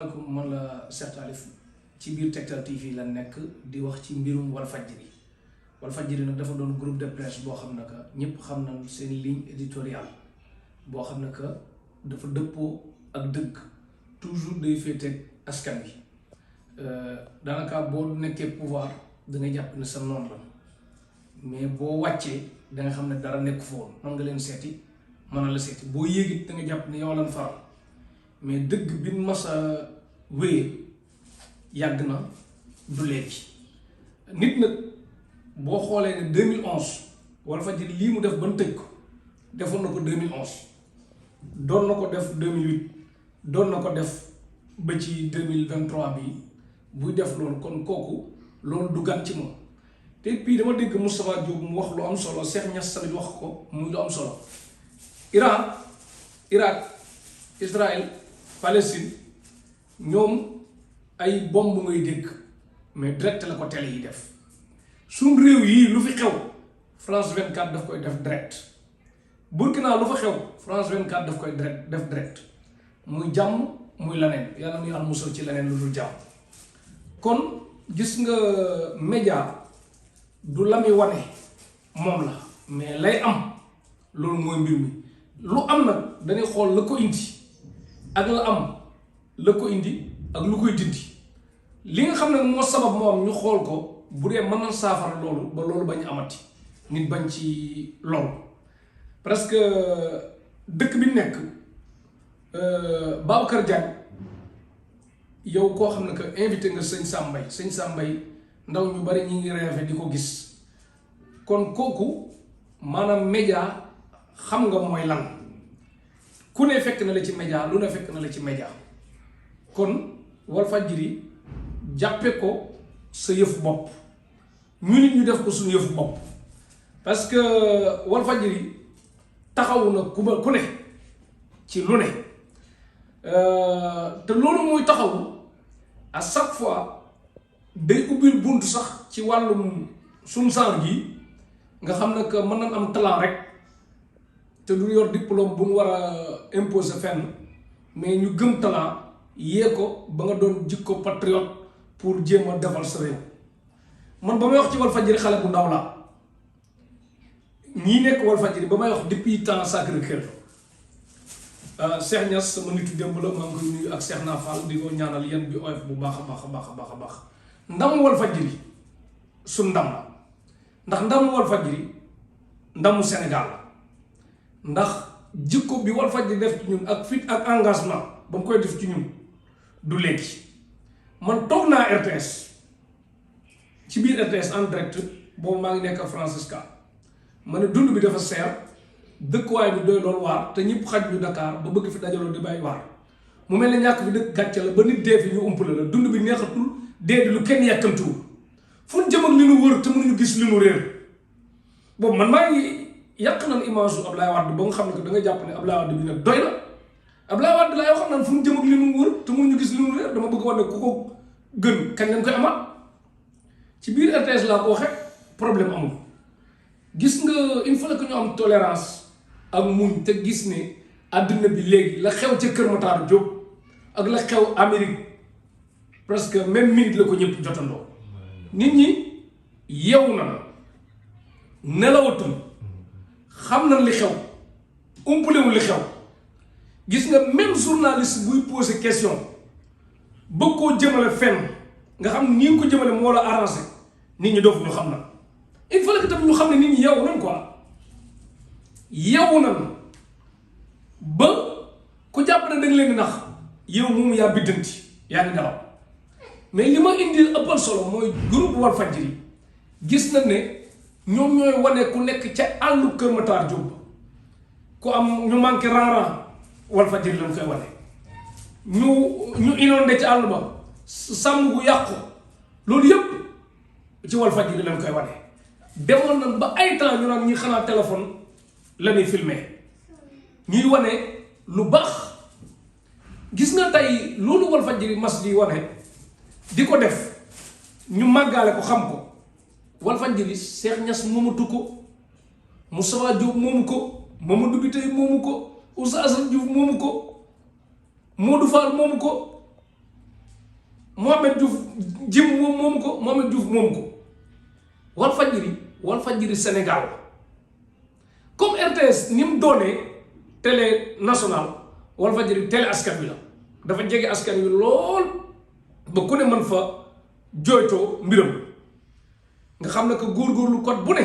Assalamualaikum man la Cheikh Talif ci biir Tektal TV la nekk di wax ci mbirum Walfadjri nag dafa doon groupe de presse boo xam ne que ñëpp xam nañ seen ligne éditoriale boo xam ne que dafa dëppoo ak dëgg toujours day féeteeg askan wi daanaka boo nekkee pouvoir da ngay jàpp ne sa noonu la mais boo wàccee da nga xam ne dara nekk foon mën nga leen seeti mën na la seeti boo yéegit da nga jàpp ne yow lan faral mais dëgg bi mas a wéyee yàgg na du léegi nit nag boo xoolee ne 2011 Walfadjri lii mu def ban tëj ko defoon na ko 2011 doon na ko def 2008 doon na ko def ba ci 2023 bi buy def loolu kon kooku loolu du gan ci moom te puis dama dégg Moustapha Diop mu wax lu am solo Cheikh Niass tamit wax ko muy lu am solo Iran Irak Israël Palestine ñoom ay bomb ngay dégg mais direct la ko télé yi def suñ réew yii lu fi xew France 24 daf koy def direct Burkina lu fa xew France 24 daf koy def direct muy jàmm muy leneen yàlla nu yàlla musal ci leneen lu dul jàmm kon gis nga média du la muy wane moom la mais lay am loolu mooy mbir mi lu am nag dañuy xool la ko indi ak la am la ko indi ak lu koy dindi li nga xam ne moo sabab moom ñu xool ko bu dee mën na saafara loolu ba loolu bañ amati nit bañ ci loolu parce que dëkk bi nekk Babacar Diagne yow koo xam ne que invité nga sëñ Sambay ndaw ñu bari ñi ngi rêvé di ko gis kon kooku maanaam média xam nga mooy lan ku ne fekk na la ci média lu ne fekk na la ci média kon Walfadjri jàppe ko sa yëfu bopp ñu nit ñu def ko suñu yëfu bopp parce que Walfadjri taxawu na ku ne ci lu ne te loolu muy taxawu à chaque fois day ubbil bunt sax ci wàllum suñu saar gi nga xam ne que mën nañ am talent rek te du yor diplôme bu mu war a imposer fenn mais ñu gëm talent yee ko ba nga doon jikko patriote pour jéem a defal sa réew man ba may wax ci Walfadjri xale bu ndaw la ñii nekk Walfadjri ba may wax depuis temps Sacré-Cœur Cheikh Niass sama nitu démb la maa ngi koy nuyu ak Cheikh Nafal di ko ñaanal yan bi oyof bu baax a baax ndam Walfadjri su ndam la ndax ndamu Walfadjri ndamu Sénégal la ndax jikko bi Walfadjri def ci ñun ak fit ak engagement ba mu koy def ci ñun du léegi man toog naa RTS ci biir RTS en direct boobu maa ngi nekk Francisca ma ne dund bi dafa seer dëkkuwaay bi doy loolu waar te ñëpp xaj ñu Dakar ba bëgg fi dajaloo di bàyyi waar mu mel ne ñàkk fi dëkk gàcce la ba nit dee fi ñu umpale la dund bi neexatul dee di lu kenn yàkkamtuwul fu ñu jëm ak li nu wër te mënuñu gis li nu réer boobu man maa ngi yàq nañ image su Ablaye Wade ba nga xam ne que da nga jàpp ne Ablaye Wade bi nag doy na Ablaye Wade laay wax naan fu ñu jëm ak li nu wër te mënuñu gis li nu réer dama bëgg wax ne ku ko gën kañ lañ koy amaat ci biir RTS laa ko waxee problème amul gis nga il faut que ñu am tolérance ak muñ te gis ne àdduna bi léegi la xew ca Kër Matar Diop ak la xew Amérique presque même minute la ko ñëpp jotandoo nit ñi yeewu na nelawatul xam na li xew umpalewul li xew gis nga même journaliste buy poser question bëgg koo jëmale fenn nga xam ni nga ko jëmale moo la arrangé nit ñi doofu ñu xam na il faut que tamit ñu xam ne nit ñi yeewu nañ quoi yeewu nañ ba ku jàpp ne da nga leen di nax yow moom yaa biddanti yaa ngi nelaw mais li ma indi ëppal solo mooy groupe Walfadjri gis na ne ñoom ñooy wane ku nekk ca àllu Kër Matar Diop ku am ñu manqué ran Walfadjri lañ koy wane ñu inondé ci àll ba sàmm gu yàqu loolu yëpp ci Walfadjri lañ koy wane demoon nañ ba ay temps ñu naan ñi xanaa téléphone la ñuy filmé ñuy wane lu baax gis nga tey loolu Walfadjri mas di wane di ko def ñu màggaale ko xam ko Walfadjri Cheikh Niass moomatu ko Moustapha Diop moomu ko Mamadou Biteye moomu ko Oustaz Assane Diouf moomu ko Modou Fall moomu ko Mohamed Diouf jim moom ko Mohamed Diouf moom ko Walfadjri Sénégal comme RTS ni mu doonee télé national Walfadjri télé askan wi la dafa jege askan wi lool ba ku ne mën fa jooytoo mbiram nga xam ne que góorgóorlu code bu ne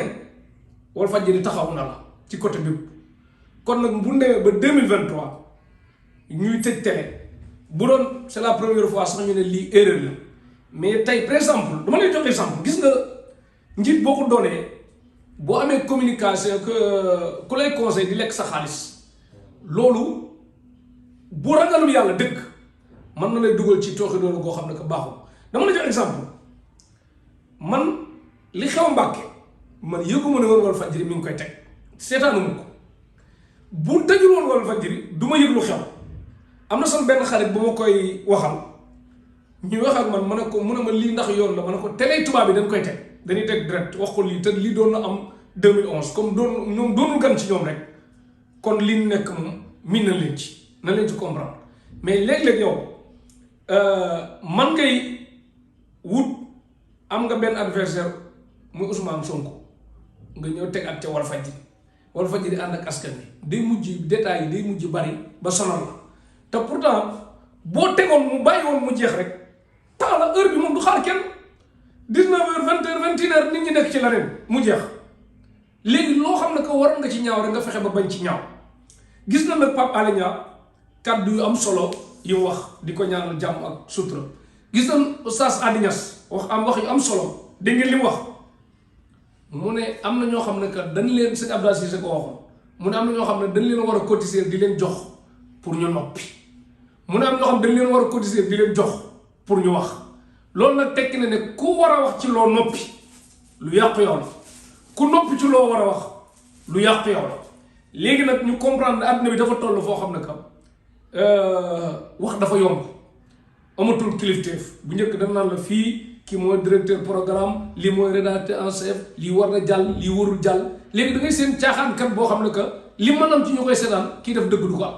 Walfadjri taxaw na la ci côté bi kon nag bu ne ba 2023 ñuy tëj télé bu doon c'est la première fois sax ñu ne lii erreur la mais tey par exemple dama lay jox exemple gis nga njiit boo ko doonee boo amee communication que ku lay conseil di lekk sa xaalis loolu bu ragalul yàlla dëgg mën na lay dugal ci tooxi doonu goo xam ne que baaxul dama lay jox exemple man li xew Mbàkke man yëguma ne woon Walfadjri mi ngi koy teg seetaanuma ko bu tëjul woon Walfadjri du ma yëg lu xew am na sama benn xarit bu ma koy waxal ñuy wax ak man ma ne ko mu ne ma lii ndax yoon la ma ne ko télé tubaab bi dañ koy teg dañuy teg direct wax ko lii te lii doon na am 2011 comme ñoom doonul gan ci ñoom rek kon li nekk moom miin na leen ci comprendre mais léeg-léeg yow man ngay wut am nga benn adversaire muy Ousmane Sonko nga ñëw teg ak ca Walfadjri ànd ak askan bi day mujj détails yi day mujj bari ba sonal la te pourtant boo tegoon mu bàyyi woon mu jeex rek temps la heure bi moom du xaar kenn 19h 20h 21h nit ñi nekk ci leneen mu jeex léegi loo xam ne que waroon nga ci ñaaw rek nga fexe ba bañ ci ñaaw gis na nag Pape Alé Niang kàddu yu am solo yu wax di ko ñaanal jàmm ak sutura gis na Oustaz Adi Niass wax yu am solo dégg ngeen li mu wax mu ne am na ñoo xam ne que dañ leen sëñ Abdou Cissé ko waxoon mu ne am na ñoo xam ne dañ leen war a cotiser di leen jox pour ñu noppi mu ne am ñoo xam dañ leen war a cotiser di leen jox pour ñu wax loolu nag tekki na ne ku war a wax ci loo noppi lu yàqu yow la ku noppi ci loo war a wax lu yàqu yow la léegi nag ñu comprendre àdduna bi dafa toll foo xam ne que wax dafa yomb amatul kilifteef bu njëkk dañ naan la fii kii mooy directeur programme lii mooy rédacteur en chef lii war na jàll lii warul jàll léegi da ngay seen caaxaankat boo xam ne que li mën am ci ñu koy seetaan kii def dëgg du ko am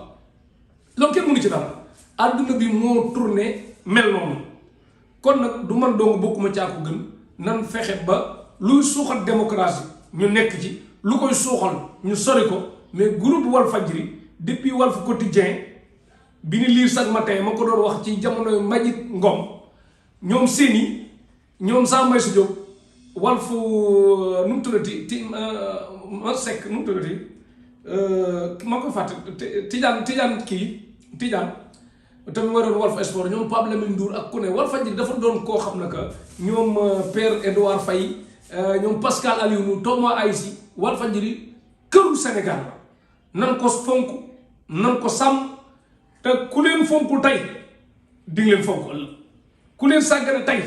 loolu kenn mënu ci dara àdduna bi moo tourné mel noonu kon nag du man dong bokkuma caako gën nan fexe ba luy suuxal démocratie ñu nekk ci lu koy suuxal ñu sori ko mais groupe Walfadjri depuis Walf Quotidien bi ni lire chaque matin ma ko doon wax ci jamonoy Mbagnick Ngom ñoom seeni ñoom saa may si jóg Walf nu mu tuddati ma sekk nu mu tuddati ma ko fàtte Tidiane tamit ma doon Walf Sport ñoom Pape Lamine Ndour ak ku ne Walfadjri dafa doon koo xam ne que ñoom Père Edouard Faye ñoom Pascal Aliou Thomas Aïssi Walfadjri këru Sénégal la nan ko fonk nan ko sàmm te ku leen fonkul tey di nga leen fonk ëllëg ku leen sàggane tey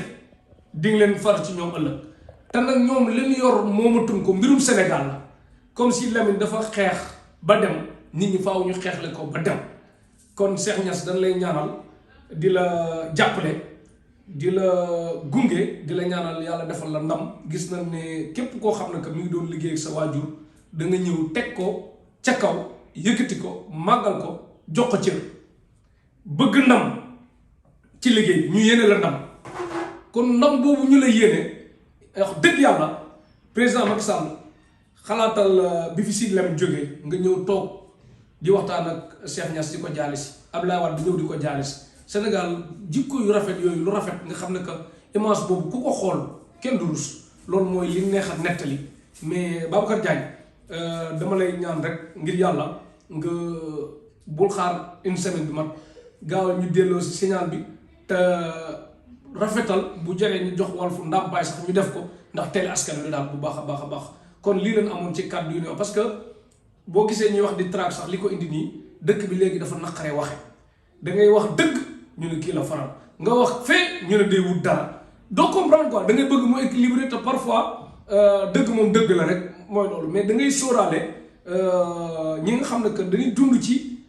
di nga leen far ci ñoom ëllëg te nag ñoom leen yor moomatuñ ko mbirum Sénégal la comme si Lamine dafa xeex ba dem nit ñi faaw ñu xeexle ko ba dem kon Cheikh Niass dañ lay ñaanal di la jàppale di la gunge di la ñaanal yàlla defal la ndam gis nañ ne képp koo xam ne que mi ngi doon liggéey ak sa waajur da nga ñëw teg ko ca kaw yëkkati ko màggal ko jox ko cër bëgg ndam ci liggéey ñu yéene la ndam kon ndam boobu ñu la yéene wax dëgg yàlla président Macky Sall xalaatal bi fi Sidy Lamine jógee nga ñëw toog di waxtaan ak Cheikh Niass di ko jaale si Abdoulaye Wade ñëw di ko jaale si Sénégal jikko yu rafet yooyu lu rafet nga xam ne que image boobu ku ko xool kenn du rus loolu mooy li neex a nettali mais Babacar Diagne dama lay ñaan rek ngir yàlla nga bul xaar une semaine bi mat gaaw ñu delloo si signal bi te rafetal bu jëree ñu jox Walf ndàmpaay sax ñu def ko ndax télé askan wi daal bu baax a baax a baax kon lii leen amoon ci kàddu yu ne parce que boo gisee ñuy wax di traque sax li ko indi nii dëkk bi léegi dafa naqaree waxe da ngay wax dëgg ñu ne kii la faral nga wax fee ñu ne day wut dara doo comprendre quoi da ngay bëgg mu équilibré te parfois dëgg moom dëgg la rek mooy loolu mais da ngay sóoraale ñi nga xam ne que dañuy dund ci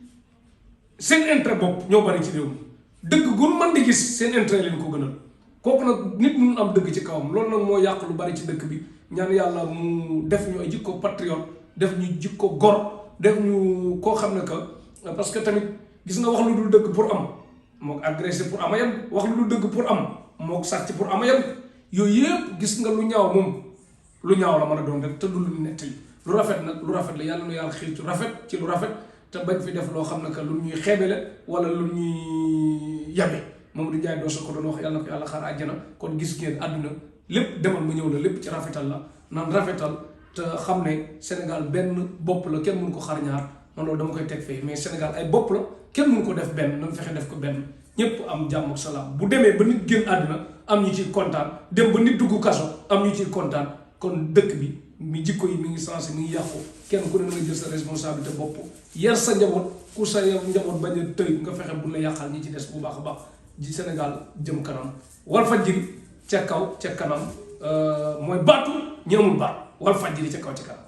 seen intérêt bopp ñoo bari ci réew mi dëgg gu mën di gis seen intérêt leen ko gënal kooku nag nit mun am dëgg ci kawam loolu nag moo yàq lu bari ci dëkk bi ñaan yàlla mu def ñu ay jikko patriote def ñu jikko gor def ñu koo xam ne que parce que tamit gis nga wax lu dul dëgg pour am mook agressé pour ama yam wax lu dëgg pour am mook sàcc pour ama yam yooyu yëpp gis nga lu ñaaw moom lu ñaaw la mën a doon rek te du lu nettali lu rafet nag lu rafet la yàlla nu yàlla xiir ci rafet ci lu rafet te bañ fi def loo xam ne que lu ñuy xeebele wala lu ñuy yabe moom di jaay doo sa ko doon wax yàlla na ko yàlla xaar àjjana kon gis ngeen àdduna lépp demal mu ñëw la lépp ci rafetal la nan rafetal te xam ne Sénégal benn bopp la kenn mënu ko xar ñaar man loolu dama koy teg fee mais Sénégal ay bopp la kenn mënu ko def benn nan fexe def ko benn ñëpp am jàmm ak salaam bu demee ba nit génn àdduna am ñu ciy kontaan dem ba nit dugg kaso am ñu ciy kontaan kon dëkk bi mi jikko yi mi ngi sensé mi ngi yàqu kenn ku ne na nga jël sa responsabilité bopp yar sa njaboot ku sa njaboot bañ a tëy nga fexe bu la yàqal ñi ci des bu baax a baax ji Sénégal jëm kanam Walfadjri ca kaw ca kanam mooy baatu ñi amul baat Walfadjri ca kaw ca kanam